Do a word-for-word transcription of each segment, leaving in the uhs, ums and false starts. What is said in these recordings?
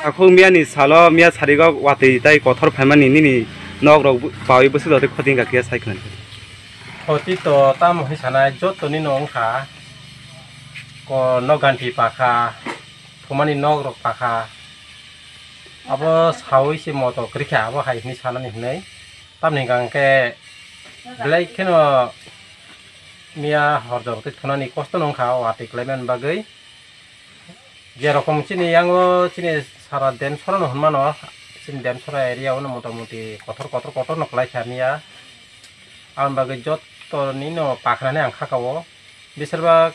Akhuk miya ni salo miya sarigo watwi tai kothor phaimani nini nok rok pawi bwswk jotoi khoti wngkha kiya sai khna. Khoti to tamo hinwi sanai joto ni no wngkha ko nok ganti pakha thumani nok rok pakha abo sawi se moto kwrwikha abo hai hinwi sanani hinwi tamni hwnkha hwnkhe belai kheno miya hor jor twi thunani kosto no wngkha o watwi kwlaimani bagwi. Jerokom chini yango chini sara Demsora no hwnmano, chini Demsora area o no motamuti kotor kotor kotor no kwlai kha miya. Aboni bagwi joto ni no pakhrani ang kha o. Bisar bak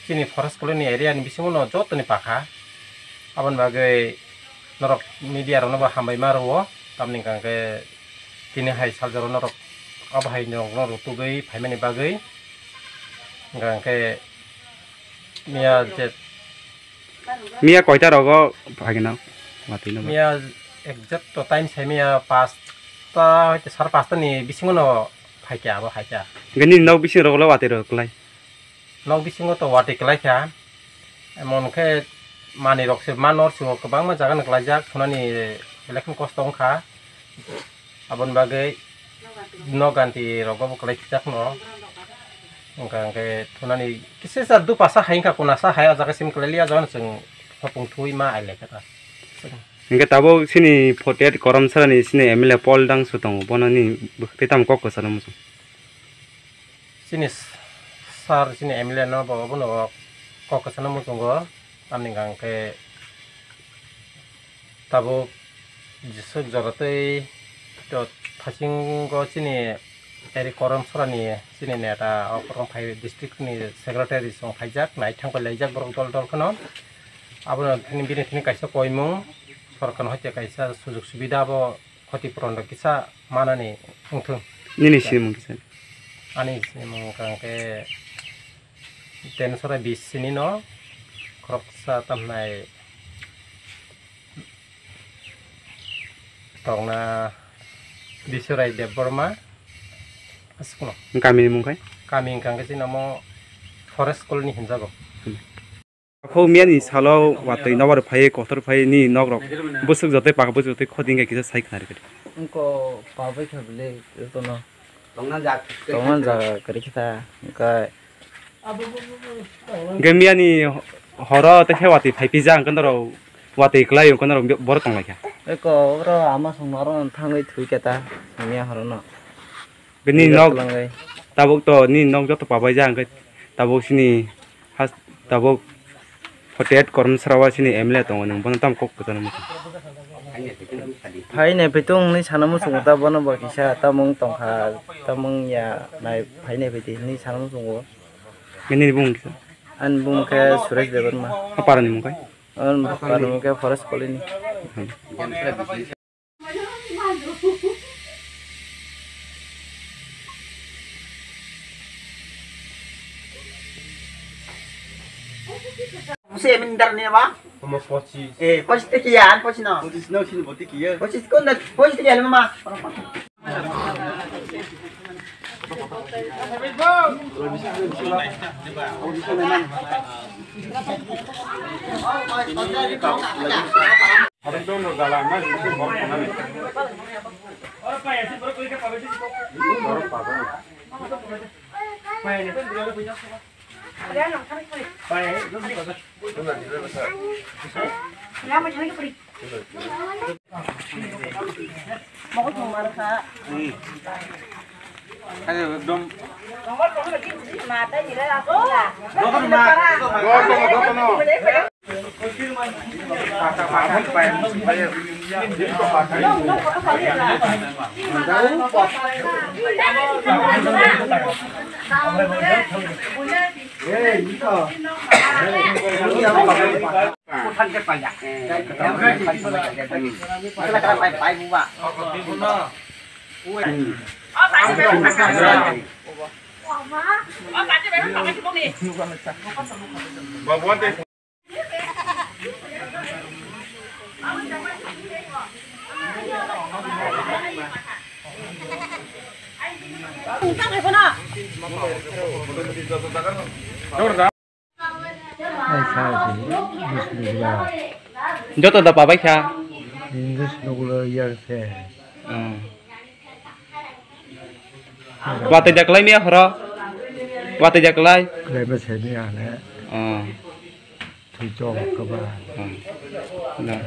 chini forest colony area ni bisingo no joto ni pakha. Aboni bagwi norok media rok no bo hambai ma rwo. Tamni hwnkha hwnkhe tini hai saljaro norok abo hai norok no rutugwi phaimani bagwi. Hwnkha hwnkhe miya je Miya koita rogo phaikhe no? Watwi no ba? Miya exact to time sai miya pasta hoite sar pasta ni bisingo no phaikha abo haikha. Hwnkhe nini nok bising rogo le watwi rok kwlai? Nok bisingo to watwi kwlai kha. Emon khe manwi rok se ma nor se o kwbangma jaga no kwlaijak thunani election kosto wngkha. Aboni bagwi nok ganti rogo bo kwlai khijak no. Wngkha hwnkhe thunani kisa sa dupasa hai wngkha, kunasa hai o jaga sim kwlai liya, o jaga no chwng hopung thui ma ai lai kha ta. Hwnkhe tabuk chini forty eight Korom Sara ni chini M L A Paul Dangsu tongo, bono ni bwkhak tei tamo kok kwcharo muchung? Chini sir, chini M L A no bo obono kok kwcharo muchungo, tamni hwnkha hwnkhe tabuk jeswk jora tei to thasingo chini eri Korom Sora ni chini neta o Korom phai district ni secretary song phaijak, naithang pai laijak borok dol dol kheno. Abono thini bini thini kaisa koimung sorkar hoite kaisa sujug subida bo khoti puron rok kisa manani wngthung. Nini sinimung kisa? Ani sinimung wngkha hwnkhe Demsora bis sini no khoroksa tamhnai tongna Bisorai Debbarma aswkno. Kami ni mung khai? Kami wngkha hwnkhe chini omo Forest Colony hinjago. Hmm. Akhok miya ni salo watwi nobar phai kotor phai ni nok rok bwswk jotoi pakha bwswk jotoi khoti wngkha kisa sai khna rikha. Wngkha pabai kha bwle jotono. Tongna jak. Tongna jak kwrwi kha ta wngkha. Hwnkhe miya ni horo tei khe watwi phai pijak hwnkhe norok watwi kwlai hwnkhe norok borok tong lai kha. Eko oro ama song oro thangwi thwi kha ta miya horo no. Bini nok tabuk to ni nok joto pabai ja hwnkhe tabuk sini has tabuk forty eight Korom Sara o sini M L A tongo nwng bono tamo kok kwchangma. Phainai phaitong hwnwi sana muchungo ta bono bo kisa tamung tongkha tamung ya nai phainai phaidi hwnwi sana muchungo. Nini bumung kisa? Ani bumung khe Suresh Debbarma. O parani mung khai? O parani mung khe Forest Colony. Hmm. Musi emin dar ni ma? Como pochi. Eh, pochi te kiya, an pochi no. Pochi no sini boti kiya. Pochi ko na, pochi te kiya ma. Ai, sa, si, English nugula. Joto da pabai kha. English nugula yang se. Hmm. Watwi da kwlai miya horo? Watwi da kwlai? Kwlai ba se miya ne. Hmm. Twi chok kaba. Hmm. Da.